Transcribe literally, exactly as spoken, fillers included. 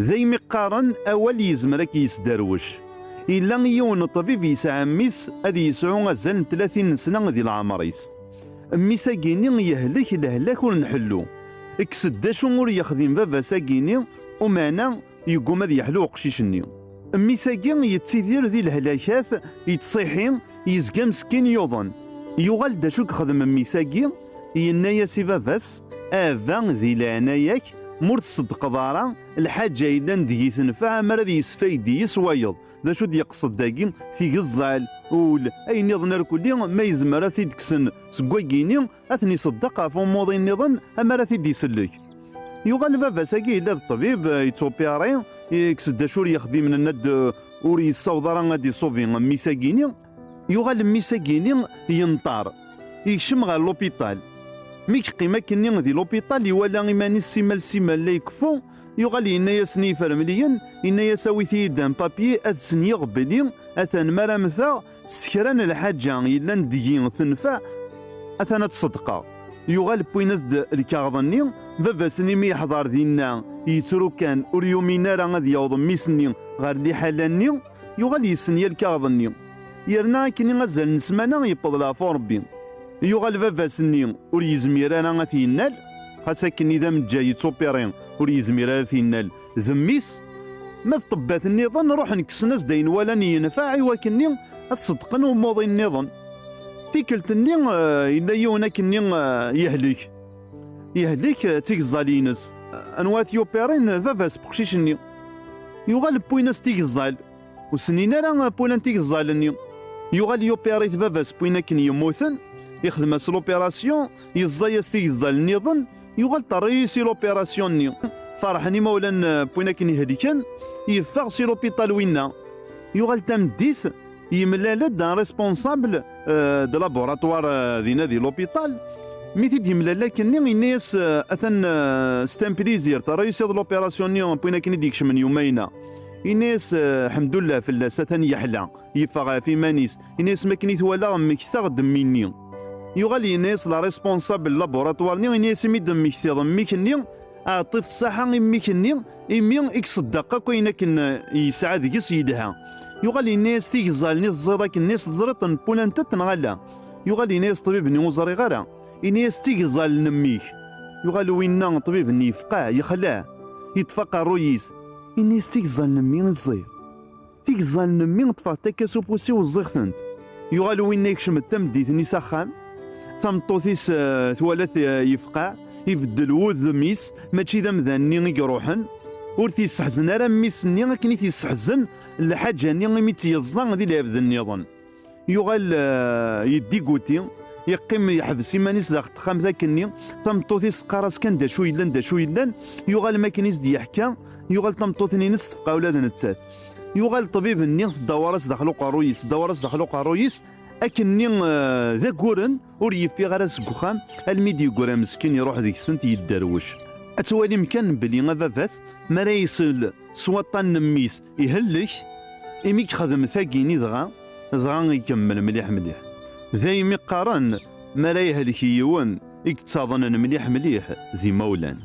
Daymi qqaren, awal yezmer ad k-yesderwec. Yella yiwen n ṭṭbib yesɛa mmi-s ad yesɛu azal n tlatin n sna di leɛmer-is. Mmi-s-agi-ni yehlek lehlak ur nḥellu. Kkes-d d acu ur yexdim baba-s-agi-ni, umeɛna yegguma ad yeḥlu uqcic-nni. Mmi-s-agi yettidir di lehlakat, yettṣiḥi, yezga meskin yuḍen. Yuɣal d acu yexdem mmi-s-agi, yenna-yas i baba-s: "A baba, di leɛnaya-k, ma ur tṣeddqeḍ ara, lḥaǧa yellan deg-i tenfeɛ, amar ad yesfaydi yes wayeḍ." D acu d-yeqsed dagi? Tigeẓẓal, ul, ayen nniḍen irkelli, ma yezmer ad t-id-kksen seg wagi-ni, ad ten-iṣeddeq ɣef umuḍin nniḍen, amar ad t-id-isellek. Yuɣal baba-s-agi yella d ṭṭbib, eh, yettupiri, yekkes-d acu ur yexdim, nenna-d, eh, ur yessaweḍ ara ad iṣubi mmi-s-agi-ni. Yuɣal mmi-s-agi-ni yenṭer, yekcem ɣer lupiṭal. Mi yeqqim akkenni di lupiṭal, iwala iman-is simal simal la ikeffu, yuɣal yenna-yasen i yifermliyen, yenna-yas: "Awit-iyi-d un papier ad sniɣ belli atan mi ara mmteɣ, s kra n lḥaǧa yellan deg-i tenfeɛ, atan ad tt-ṣeddqeɣ." Yuɣal wwin-as-d lkaɣeḍ-nni, baba-s-nni mi yeḥḍer dinna, yettru kan, ur yumin ara ad yaweḍ mmi-s-nni ɣer liḥala-nni, yuɣal yessenya lkaɣeḍ-nni. Yerna akkenni azal n ssmana yewweḍ leɛfu Rebbi. Yuɣal baba-s-nni ur yezmir ara ad t-yennal, xas akkenni d ameǧǧay yettupiri ur yezmir ara ad t-yennal d mmi-s. Ma d ṭṭebbat nniḍen ruḥen kksen-as-d ayen walan yenfeɛ i wakken-nni ad ṣeddqen umuḍin nniḍen. Tikkelt-nni, eh, yella yiwen akkenni, eh, yehlek. Yehlek, eh, d tigeẓẓal-ines. Anwa ad t-yupirin? D baba-s n uqcic-nni. Yuɣal wwin-as tigeẓẓal. Ur snin ara wwin-as tigeẓẓal-nni. Yuɣal yupiri-t baba-s n win akken yemmuten, yexdem-as l'opération, yeẓẓa-yas tigeẓẓal nniḍen, yuɣal terra-yas i l'opération-nni. Ferḥen imawlan, eh, n win akken ihelken, yeffeɣ si l'hôpital winna. Yuɣal tameddit, yemlal-d un responsable, eh, de laboratoire, eh, dinna di l'hôpital. Mi t-id-yemlal akkenni, yenna-yas, eh, atan, eh, c'est un plaisir, terra-yas-d l'opération-nni n win akken i d-ikecmen yumayna. Yenna-yas, eh, ḥemdullah fell-as, atan yeḥla, yeffeɣ ɣef iman-is. Yenna-yas, mi akken i t-walaɣ, mmektaɣ-d mmi-nni. Yuɣal yenna-yas la responsable laboratoire-nni, yenna-yas, imi d-temmektiḍ mmi-k-nni, ɛṭi-t ṣṣaḥa i mmi-k-nni, imi i iṣeddeq akk ayen akken yesɛa deg-s yelha. Yuɣal yenna-yas, tigeẓẓal-nni teẓẓiḍ akken-nni s teẓriḍ n pulantet neɣ ala? Yuɣal yenna-yas ṭṭbib-nni, ur ẓriɣ ara. Yenna-yas, tigeẓẓal n mmi-k. Yuɣal winna ṭṭbib-nni yefqeɛ, yexleɛ, yeṭṭef aqerruy-is. Yenna-yas, tigeẓẓal n mmi i ẓẓiɣ. Tigeẓẓal n mmi ṭṭfeɣ-tent akka s ufus-iw, ẓẓiɣ-tent. Yuɣal winna yekcem-d tameddit-nni s axxam. Tameṭṭut-is, eh, twala-t, eh, yefqeɛ, ibeddel wudem-is, mačči d amdan-nni i iruḥen. Ur t-yesseḥzen ara mmi-s-nni akken i t-yesseḥzen lḥaǧa-nni imi tt-yeẓẓa di lɛebd nniḍen. Yuɣal, eh, yeddiguti, yeqqim yeḥbes iman-is daxel texxamt akkenni, tameṭṭut-is teqqar-as kan d acu yellan, d acu yellan, yuɣal makken i s-d-yeḥka, yuɣal tameṭṭut-nni-ines tefqa ula d nettat. Yuɣal ṭṭbib-nni teddawer-as daxel uqerruy-is, teddawer-as daxel uqerruy-is, akkenni, eh, d aguren, ur yeffiɣ ara seg uxxam, almi d-yeggra meskin iruḥ deg-sent yedderwec. Ad twalim kan belli ababat, mi ara isel s waṭṭan n mmi-s, ihellek, imi yexdem tagini dɣa, dɣa ikemmel mliḥ mliḥ. Daymi qqaren, mi ara ihelk yiwen, i yettaḍnen mliḥ mliḥ d imawlan.